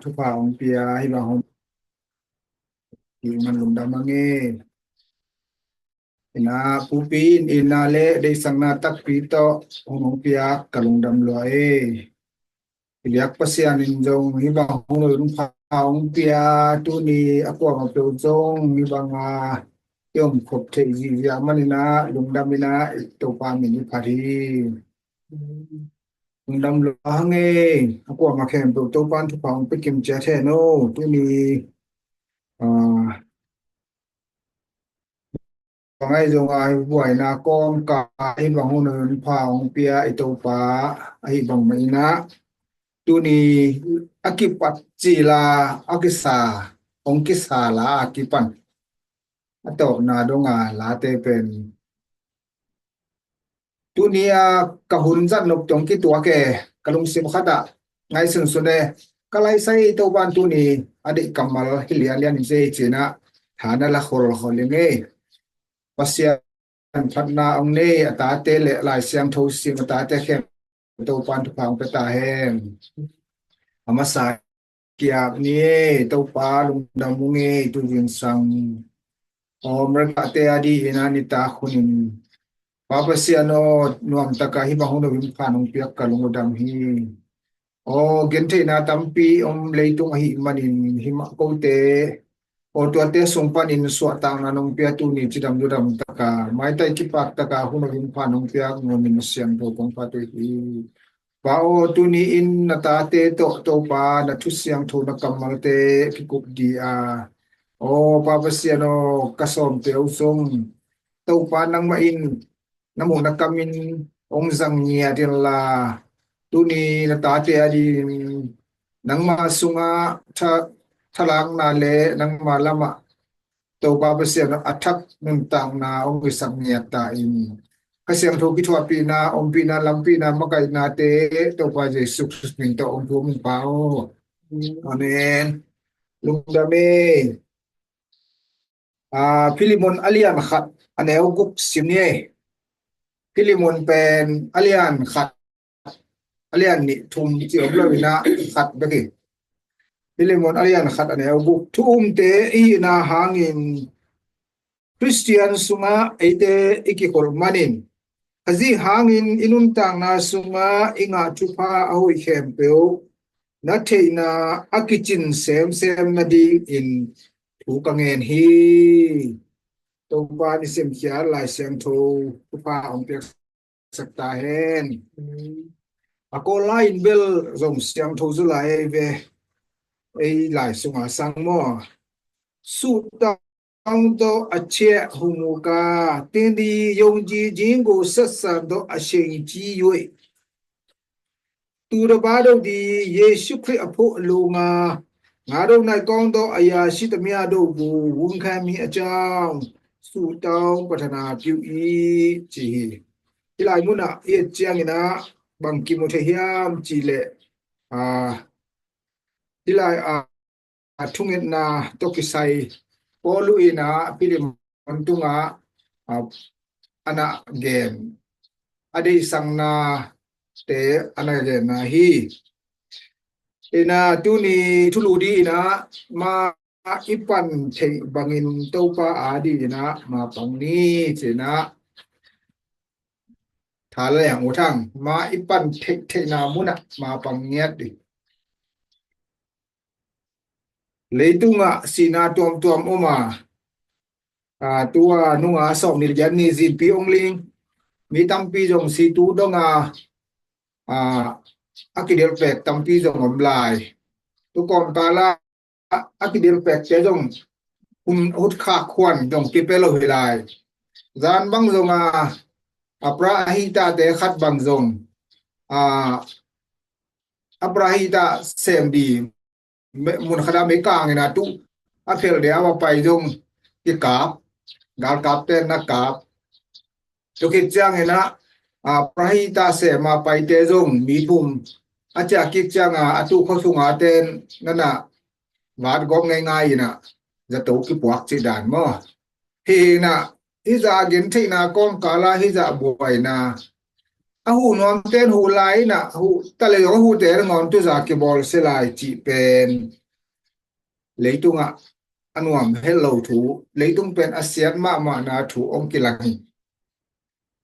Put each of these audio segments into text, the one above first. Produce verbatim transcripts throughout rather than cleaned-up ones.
thupha hong pia, hih bang hun i man lungdam a ngei. Ina pupi in ina le deisakna takpi tawh hong hong pia ka lungdam lua e. I biak Pasian in zong hih bang hun hong pia, tuni a kuamah peuh zong hih bang a i om khop theih zihziah man ina lungdam ina Topa min i phat hi. Lungdam lua hang e. A kuamah khempeuh Topa in thupha hong pia kim ciat hen o. Tuni, ah, bang ahi zong a buaina kawmkal hih bang hun hong pha hong pia i Topa ahi bang mah ina tuni a kipat cila a kisa, hong kisa la a kipan a tawpna dong a late pen tuni a ka hun zat nop tong kituak e, ka lungsim khat ah ngaihsunsun e. Ka laisai Topa in tuni a deih kammal hi lianlian in zei cina tha na la kholkhol ing e. Pasian phatna hong nei a tate le Lai Siangtho sim a tate khempeuh Topa in thupha hong pia ta hen. A masa kiak ni e, Topa lungdam ung e, tu zingsang aw America te a di ina nitak hun in Pa Pasian aw, nuamtaka hih bang hun hong pha hong piak ka lungdam hi. Aw, gentheihna tampi om leitung ahih manin himah kote aw tuate sung panin suahtakna nong pia tuni cidam ludam taka maitai kipak taka hun hong pha hong piak nuam in siangtho kong phat uh hi. Pa aw, tuni in na tate tawh Topa na thu siangtho na kammalte kikup di a, aw Pa Pasian aw, ka sawmte uh zong Topa nangmah in na muh na kam in hong zang ngiat inla, tuni na tate a dingin nangma sungah tha, thalakna le nangma lamah Topa Pasian a thak nuntakna hong kisak ngiat ta in, Kha Siangtho kithuahpihna, ompihna, lampihna, makaihnate Topa Jesu Khrist min tawh hong thum ung Pa aw. Amen. Lungdam e. Aa, Philemon a lian khat a neu guk sim ni e. Philemon pen a lian khat, a lian nih thum ci om lo ina khat bek hi. Philemon a lian khat a neu guk thu umte i hihna hangin Khristian sungah eite i kikholh manin Khazih hangin i nuntakna sungah i ngah thupha a hoih khempeuh na theihna a kicin semsem nadingin thu ka ngen hi. Topa nisimkhiat Lai Siangtho thupha hong piaksak ta hen. A kawl lai in bel zong siangtho zu lai ei ve. Ei lai sunga sang maw? Suhta 当作 အချက် ဟူမူကား၊ သင်သည် ယုံကြည်ခြင်းကို ဆက်ဆံသော အချိန်ကြီး၍ သူတစ်ပါးတို့သည် ယေရှုခရစ်အဖို့ အလိုငှာ ငါတို့၌ ကောင်းသော အရာရှိသမျှတို့ကို ဝန်ခံမည်အကြောင်း ဆုတောင်းပတနာပြု၏။ ဟီ hih lai munah i et ciangin ah bang kimu thei hiam cih leh, aa, hih lai, aa, a thungetna tawh kisai Paulu in ah Philemon tungah, aa, a na gen, a deihsaknate a na genna hi. In ah tuni thulu ding in ah ma i pan theih bangin Topa a ding in ah ma pang ni ci-in ah tha leng uh thang, ma i pan theih theihna munah ma pang ngiat ding. Leitungah sihna tuamtuam om a, aa, tua nunga sawm nih le giat ni zinpi ong ling, mi tampi zong situ dong a, aa, a kidelpek tampi zong om lai. Tu kawmkal ah a kidelpekte zong hun hut khak huan zong kipia lo hi lai. Zan bang zong a, a pra a hihtate khat bang zong, aa, a pra hihta sem ding mun khat ah mei kangin a tu a phel dia a va pai zong kikap, galkapte na kap. Tu khit ciangin ah, aa, pra hihta sem a paite zong mi phum a ciah kik cianga a tu khua sunga ten na na vat gawp ngeingai in ah zato kipuak cih dan maw? Hih in ah hih zah gentheihna kawmkal ah hih zah buaina a huh nuamte in huh lai in ah, huh ta le zong a huhte in a ngawn tuza kibawl se lai cih pen leitungah a nuam het lo thu, leitung pen a siat mahmahna thu hong kilang hi.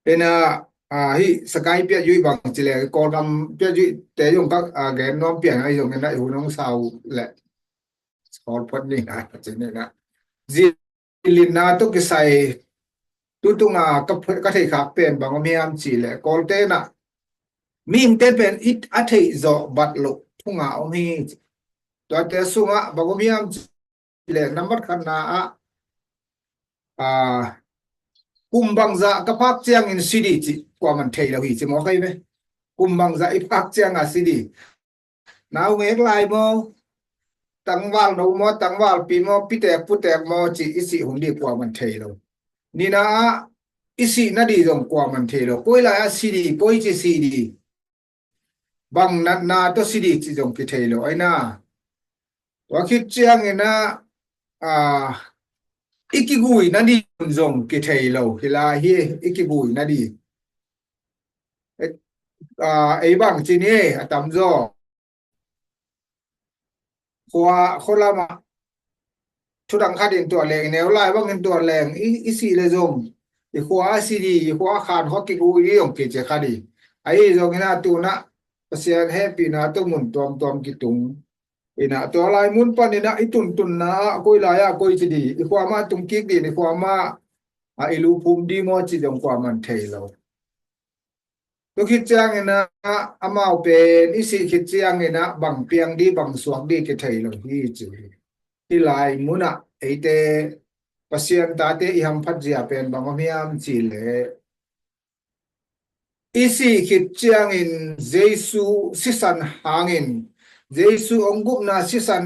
Pen a, a, hih Sakai Piat Yui bang ci le, Kawlgam Piat Yui te zong ka, a, gen nuam pian ahi zongin ah i hun hong sau le. Sawl phot ni na, ci ni na. Zi linna tawh kisai tutunga ka, ka theih khak pen bang om hiam cih leh Kawlte in ah mihingte pen it a theih zawh bat loh thunga om hi. Tuate sungah bang om hiam cih leh nambat khatna ah, ah, kum bangzah ka phak ciangin si dih cih kuaman thei lo hi ci maw kai ve. Kum bangzah i phak cianga si dih. Nau ngek lai maw, tangval no maw, tangvalpi maw, pitek putek maw cih i sih hun dih kuaman thei lo. Nina ah i sih nadih zong kuaman thei lo. Koi lai ah si dih, koi ci si dih, bang natna tawh si dih cih zong kithei lo ahi na. Tua khit ciangin ah, a, i kigui nadih zong kithei lo. Hi lai hi, i kigui nadih. A, ei bang ci ni, a tamzaw khua, khua lamah thudang khat in tuah leng, i neu lai bangin tuah leng, i, i sih le zong i khua a si dih, i khua a khan khua kigui dih zong kici kha dih. Ahi zongin ah tu-in ah Pasian hehpihna tawh mun tuamtuam kitung in ah, tua lai mun panin ah i tuntunna ah koi lai ah koi ci dih, i khua mah tung kik dih, i khua mah a i lu phum dih maw cih zong kuaman thei lo. Tu khit ciangin ah amau pen i sih khit ciangin ah bang piang dih, bang suak dih kithei lo hi ci hi. Hih lai munah eite Pasian tate i hamphat zia pen bang om hiam cih leh i sih khit ciangin Jesu sisan hangin, Jesu hong gupna sisan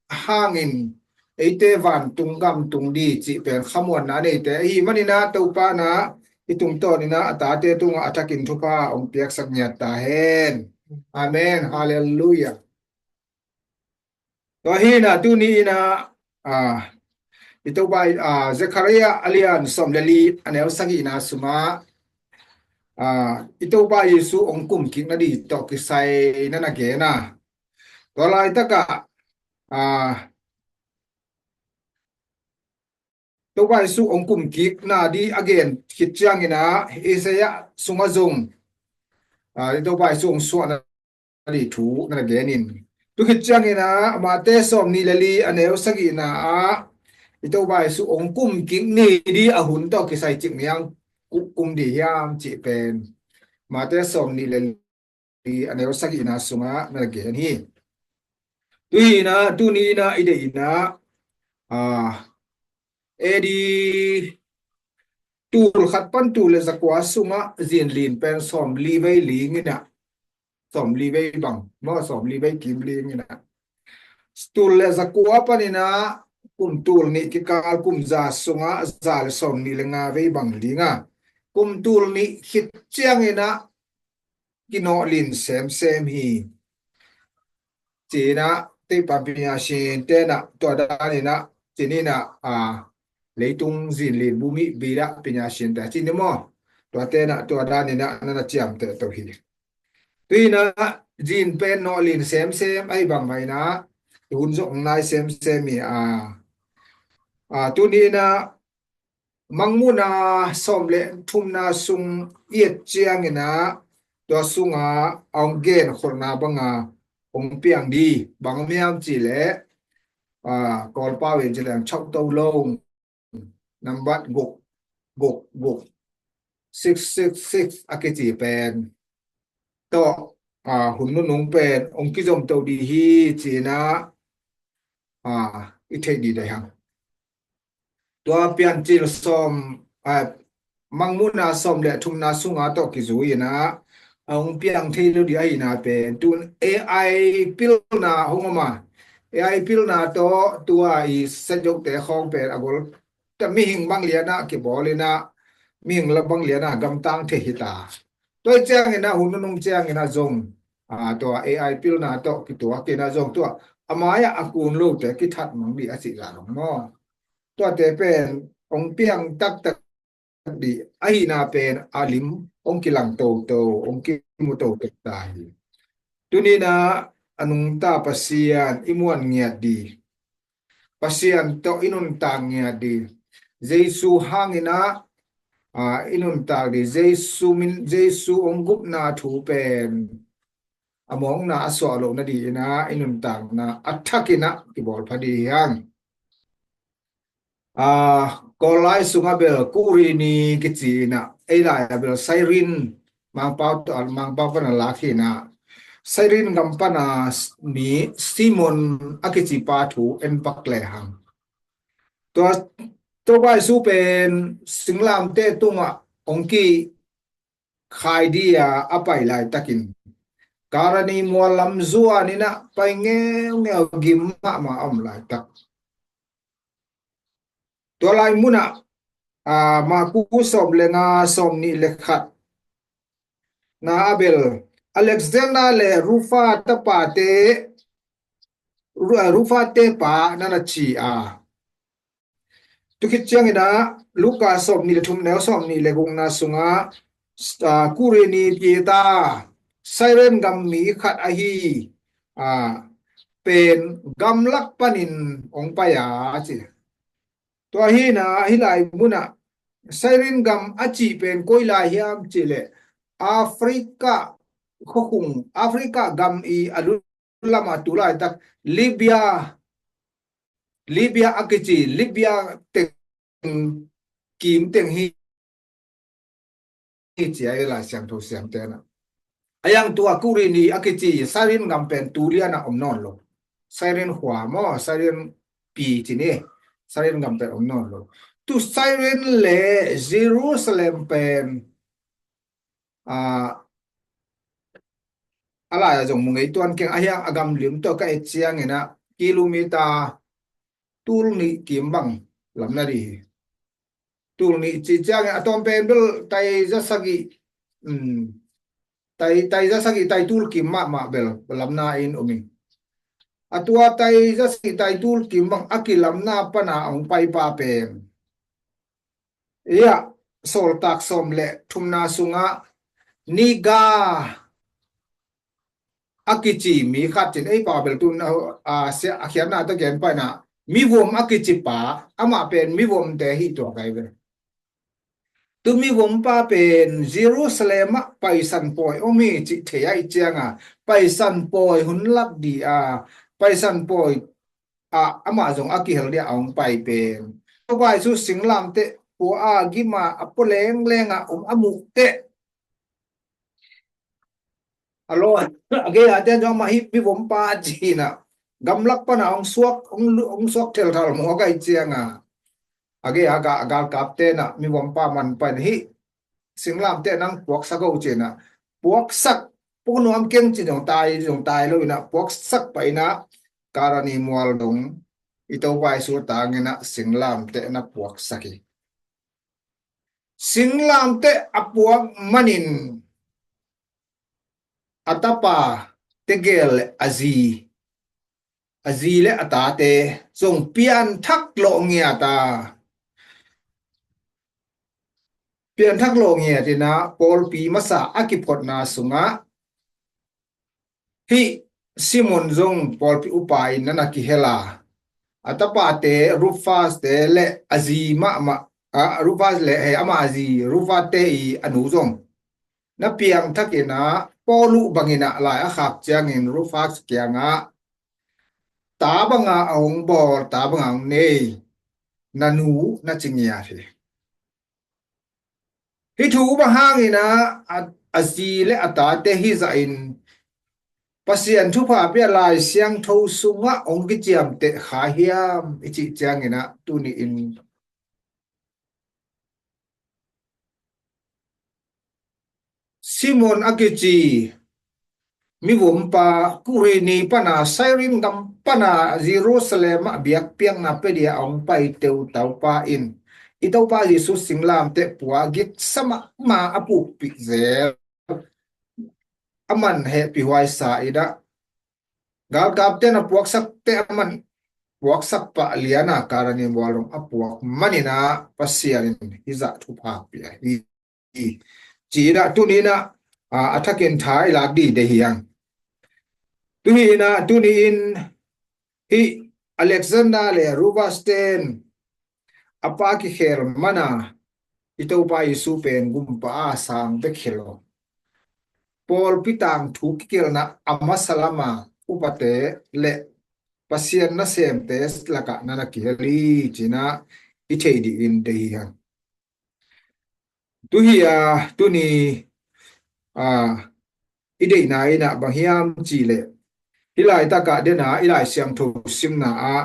hangin eite vantung gam tung dih cih pen khamuanna neite ahi manin ah Topa in ah i tungtawnin ah a tate tungah a thakin thupha hong piaksak ngiat ta hen. Amen. Halleluiah. Tua hi in ah tuni in ah, ah, i Topa, ah, Zekhariah a lian sawm le li a neu sagihna sungah, ah, i Topa Jesu hong kum kik nadih tawh kisai na na gen a. Tua laitakah, ah, Topa Jesu hong kum kik nadih a gen khit ciangin ah Isaiah sungah zong, ah, i Topa Jesu hong suahna dih thu na na gen in. Tu khit ciangin ah Mate sawm nih le li a neu sagihna ah i Topa Jesu hong kum kik ni dih a hun tawh kisai cik niang ku-, kum dih hiam cih pen Mate sawm nih le li a neu sagihna sungah na na gen hi. Tu hi in ah, tuni in ah i deih in ah, ah, A D tul khat pan tul le zakua sungah zinlin pen sawm li vei ling in ah, sawm li vei bang maw, sawm li vei kim ling in ah, tul le zakua panin ah kum tul nih kikal kum za sungah za le sawm nih le nga vei bang ling a, kum tul nih khit ciangin ah kinawhlin semsem hi. Ci-in ah teipan pinya sin ten ah tua dan in ah, ci-in ah, a, leitung zinlin bumi bida pinya sin te ci ni maw? Tua ten ah tua dan in ah na na ciamteh to hi. Tu in ah zin pen nawhlin semsem ahi bangmah in ah, hun zong nai semsem hi a. A, tuni in ah Mangmuhna sawm le thumna sung i et ciangin ah, tua sungah a hong genkholhna banga hong piang dih, bang om hiam cih leh, ah, Kawlpau in ci leng chapter lo, nambat guk, guk, guk, six six six a kici pen tawh, ah, hun nunung pen hong kizom to dih hi ci-in ah, ah, i theih dih dai hang. Tua Piancil sawm, ah, Mangmuhna sawm le thumna sunga tawh kizui in ah, a hong piang thei lo dih ahihna pen tun A I pilna hong om a, A I pilna tawh tua i set yote khawng pen a gol ta, mihing bang lian ah kibawl in ah, mihing la bang lian ah gamtang thei hi ta. Tua hi ciangin ah, hun nunung ciangin ah zong, ah, tua A I pilna tawh kituak in ah zong tua a mai-ah a kun lote kithat mang dih a cih zah dong maw? Tuate pen hong piang taktak dih ahihna pen a lim hong kilang toto, hong kimu toto ta hi. Tuni-in ah a nungta Pasian i muan ngiat ding, Pasian tawh i nuntak ngiat ding, Jesu hangin ah, ah, i nuntak ding, Jesu min, Jesu hong gupna thu pen a mawkna a suah loh nadingin ah i nuntakna a thakin ah kibawl pha ding hi hang. Ah, Kawl lai sungah bel Kurini kici-in ah, ei lai ah bel Cyrene, Mangpau tawh, Mangpau pan a lak hi-in ah, Cyrene gam pan a s-, mi Simon a kici pa thu en pak lehang, tua, tua pa Jesu pen singlamteh tungah hong ki khai ding a, a pai laitakin Karani mual lam zuanin ah pai ngeungeu, gim mahmah a om laitak. Tua lai munah, ah, Marku sawm le nga, sawm nih le khat na ah bel Alexander le Rufa tapate, Ru-, Rufa te pa na na ci a, tu khit ciangin ah Luka sawm nih le thum, neu sawm nih le gukna sungah, ah, Kurini Peter, Cyrene gam mi khat ahi, ah, pen gamlak panin hong pai a ci. Tua hi-in ah hih lai munah Cyrene gam a cih pen koi lai hiam cih leh Africa khuakhung, Africa gam i a lu lamah tu laitak Libya, Libya a kici, Libya teng kim teng hi, hi ci a, ei Lai Siangtho siamte na. A yang tua Kurini a kici Cyrene gam pen tu lian ah om nawn lo. Cyrene khua maw, Cyrene pi ci ni, Cyrene gam pen om nawn lo. Tu Cyrene le Jerusalem pen, ah, a lai ah zong mu ngei tuan keng, a hiang a gam lim tawh ka et ciangin ah kilometer tul nih kim bang lamna ding hi. Tul nih ci ciangin a tawm pen bel tai za sagih, um, tai, tai za sagih, tai tul kim mahmah bel lamna in om hi. A tua tai za sagih, tai tul kim bang a kilamna pan a hong pai pa pen, ia, Sawltak sawm le thumna sungah Niger a kici mi khat ci-in, ei pau bel tun, a, a sia-, a khiatna tawh gen paina, mivom a kici pa, amah pen mivomte hi tua kai ve. Tu mivom pa pen Jerusalem ah Paisan pawi om hi cih thei ahih ciangin, Paisan pawi hun lak ding a, Paisan pawi ah amah zong a kihel ding a hong pai pen, Topa Jesu singlamteh pua a, gim a, a pua lengleng a om a muh teh, a law, a gei a te zong amah hih mivompa ci-in ah gamlak pan a hong suak, hong lu-, hong suak thelthal mawk ahih ciangin, a gei a ga-, galkapte in ah mivompa man pan hih singlamteh nang puaksak o ci-in ah, puaksak, pua nuam keng ci-in zong tai, zong tai lo-in ah puaksak pah in ah, Karani mual dong i Topa Jesu tangin ah singlamteh na puaksak hi. Singlamteh a puak manin a tapa tegel le a zi, a zi le a tate zong pianthak lawh ngiat a, pianthak lawh ngiat in ah pawlpi masa a kiphotna sungah hih Simon zong pawlpi upa in na na kihel a, a tapate Rufus te le a zi mahmah, a, Rufus le hei ama zi Rufus te i a nu zong na piangthak in ah, Paul uh bangin ah lai a khak ciangin Rufus kiangah, ta banga a hong bawl, ta banga hong nei, na nu na ci ngiat hi. Hih thu bang hangin ah, a, a zi le a tate hi zahin Pasian thupha pia Lai Siangtho sungah hong kiciamteh kha hiam i cih ciangin ah, tuni-in Simon a kici mivompa Kurini pana, Sairin gam pana Jerusalem ah biakpiakna pia dia a hong pai teu Topa in, i Topa Jesu singlamteh pua giksa mahmah a pukpih zel, a man hehpih huaisa in ah, galkapte na puaksak teh a man puaksak pah lian a, Karani mual dong a puak manin ah Pasian in hih zah thupha pia hi. ci-in ah tuni-in ah, a, a thakin tha i lak ding deih hi hang. Tu hi-in ah tuni-in hih Alexander le Rufus ten a pa kikhel man a, i Topa Jesu pen gumpa a sang bek hi lo. Pawlpi tangthu kigelhna a masa lama upate le Pasian nasemte lakah na na kihel hi ci-in ah i thei dingin deih hi hang. Tu hi a, tuni, a, i deihna in ah bang hiam cih leh, hih laitakah den a, i Lai Siangtho simna ah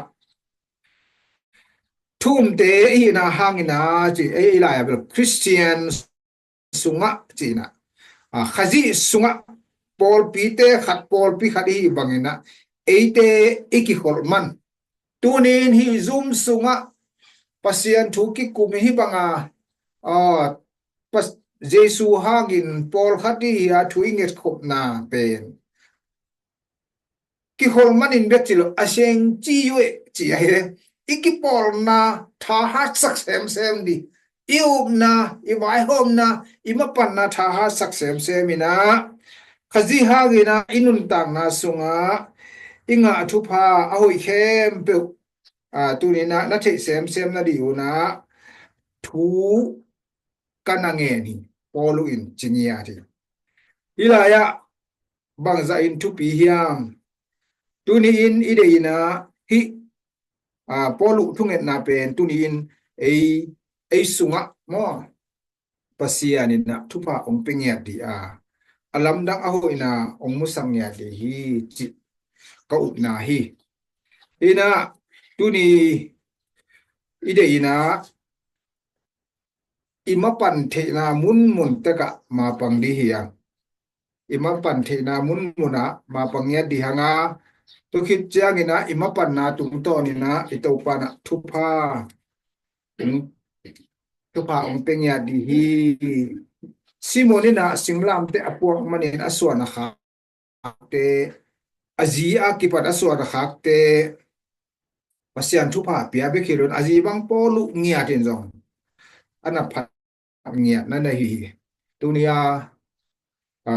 thu umte i hihna hangin ah ci, ei, i lai a bel Khristian sungah ci-in ah, a, Khazih sungah pawlpite khat, pawlpi khat i hih bangin ah eite i kikholh man. Tuni-in hih Zoom sungah Pasian thu kikum hih banga, a, Pas-, Jesu hangin pawlkhat i hi a thu i ngetkhopna pen kikholh manin bek ci lo, a seng ci uh e ci a hi. I kipawlna thahatsak semsem ding, i upna, i vaihawmna, i mapanna thahatsak semsem in ah, Khazih hangin ah i nuntakna sungah i ngah thupha a hoih khempeuh, a, tuni-in ah na theih semsem nading un ah thu ka na ngen hi. Paul in ci ngiat hi. Hih lai-ah bangzah in thupi hiam? Tuni-in i deihna hih, a, Paul thungetna pen tuni-in ei, ei sungah maw, Pasian in ah thupha hong pia ngiat ding a, a lamdang a hoihna hong musak ngiat ding hi cih ka upna hi. In ah tuni i deihna i mapan theihna munmun tekah mapang ding hi a, i mapan theihna munmun ah mapang ngiat ding hi hang a, tua khit ciangin ah i mapanna tungtawn in ah i Topa in ah thupha hong, thupha hong pia ngiat ding hi. Simon in ah singlamteh a puak manin a suan a khakte, a zi a kipat a suan a khakte, Pasian thupha pia bek hi lo in, a zi bang Paul ngiat in zong a na phat ngiat na nei hi. Tuni a, a,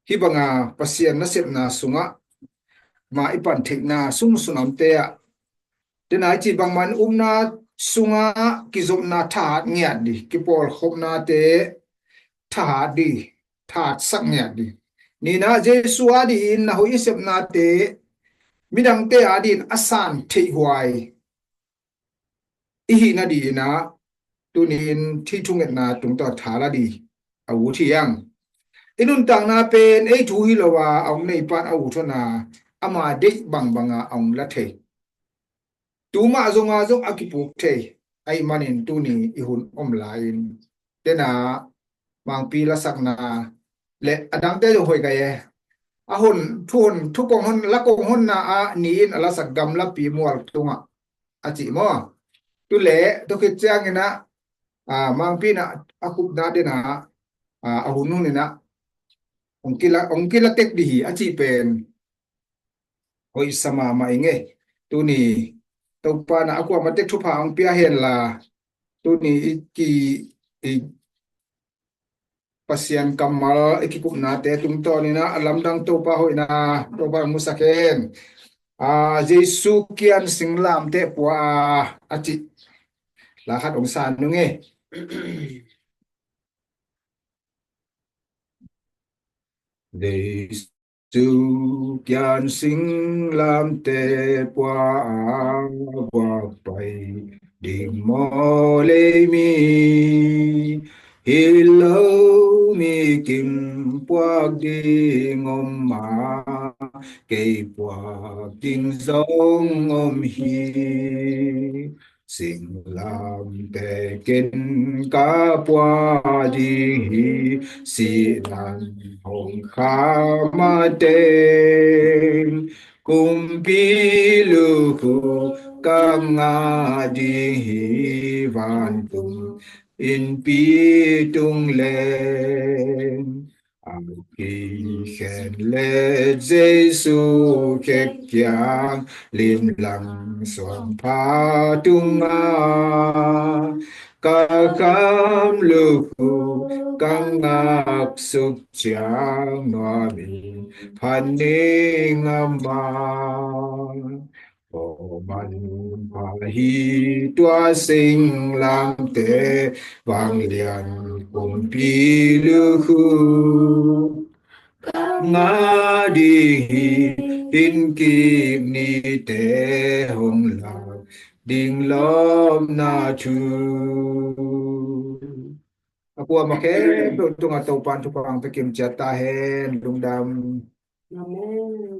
hih banga Pasian nasepna sungah mah i pan theihna sungsunamte ah, den a i cih bangmah in upna sungah kizopna thahat ngiat ding, kipawlkhopnate thahat ding, thahatsak ngiat ding. Nihna, Jesu adingin na hoih i sepnate midangte adingin a san theihhuai i hih nadingin ah, tuni-in hih thungetna tungtawn tha la ding a ut hi hang. I nuntakna pen ei thu hi lo a, a hong neipa in a ut hon a, ama deih bangbang a a hong la thei. Tu mah zong a zong a kipuk thei ahih manin tuni i hun om lai-in, den a Mangpi lasakna le a dangte zong hoih kei e. A hun, thu hun, thu kong hun, la kong honna ah ni-in a lasak Gamlapi mual tungah a cih maw. Tu leh, tu khit ciangin ah, a, Mangpi in ah a kupna den a, a, a hun hun in ah hong kila, hong kila tek ding hi a cih pen hoih sa mahmah ing e. Tuni Topa in ah a kuamah tek thupha hong pia hen la, tuni i ki, i Pasian kammal i kikupnate tungtawn in ah a lamdang Topa hoihna, Topa in hong musak hen. A, Jesu kiang singlamteh pua a, a cih la khat hong san nung e. Jesu kiang singlamteh pua a, guak pai ding mawlei mi hi lo, mi kim puak ding om a, kei puak ding zong om hi. Singlamteh ken ka pua ding hi, sihna hong kham mateng, kumpi lukhu ka ngah ding hi, vantung innpi tung leng. A kikhen let Jesu khek kiang limlang suangpha tungah, Ka kham lukhu ka ngak suk ciang nuam in phat ning a man. Aw manpha hi tua singlamteh vanglian kumpi lukhu. Ka ngak ding hi, hinkik nite hong lak ding lawpna thu. A kuamah khempeuh tungah Topa'n thupha hong pia kim ciat ta hen. Lungdam. Amen.